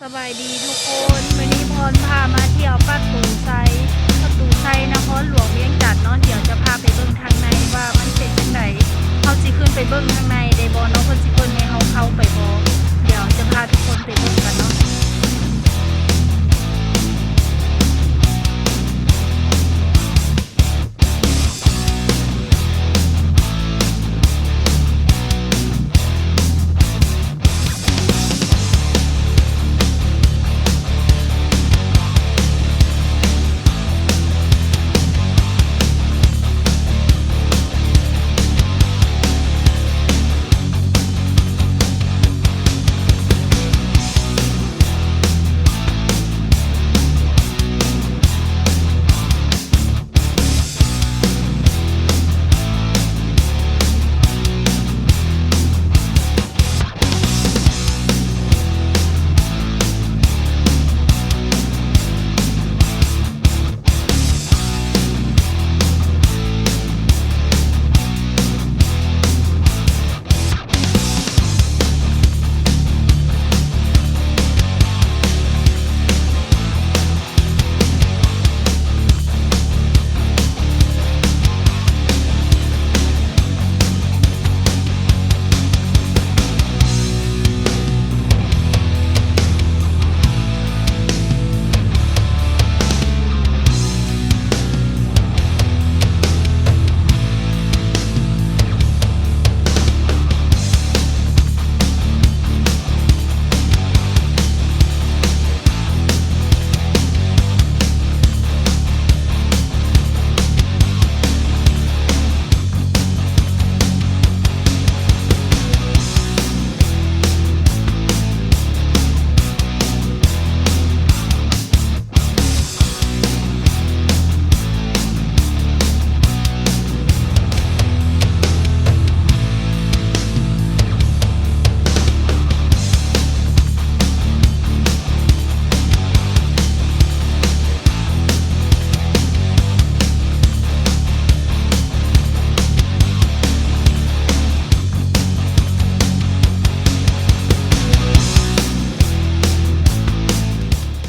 ສະບາຍດີທຸກຄົນ, ມື້ນີ້ພອນພາມາທ່ຽວປະຕູໄຊ, ປະຕູໄຊນະຄອນຫຼວງວຽງຈັນເນາະ. ດຽວຈະພາໄປເບິ່ງທາງໃນວ່າມັນເປັນຈັ່ງໃດ. ເຮົາຊິຂຶ້ນໄປເບິ່ງທາງໃນໄດ້ບໍ່ເນາະ, ເພິ່ນຊິເປີດໃຫ້ເຮົາເຂົ້າໄປບໍ່? ດຽວຈະພາທຸກຄົນໄປເບິ່ງກັນເນາະ.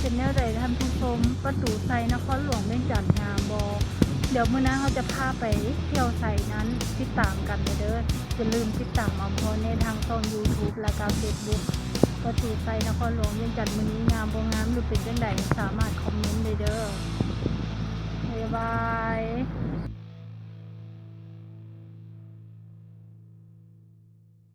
ເປັນແນວໃດທ່ານຜູ້ຊົມ, ປະຕູໄຊນະຄອນຫຼວງວຽງຈັນງາມບໍ່? ດຽວມື້ໜ້າເຮົາຈະພາໄປທ່ຽວໃສນັ້ນ ຕິດຕາມກັນເດີ. ຢ່າລືມຕິດຕາມອຳພອນແດ່ທາງຊ່ອງຢູທູບ ແລະກະເຟສບຸກ ປະຕູໄຊນະຄອນຫຼວງວຽງຈັນ. ມື້ນີ້ງາມບໍ່ງາມ ຫຼືເປັນຈັ່ງໃດ ສາມາດຄອມເມັນໄດ້ເດີ. ບາຍບາຍ.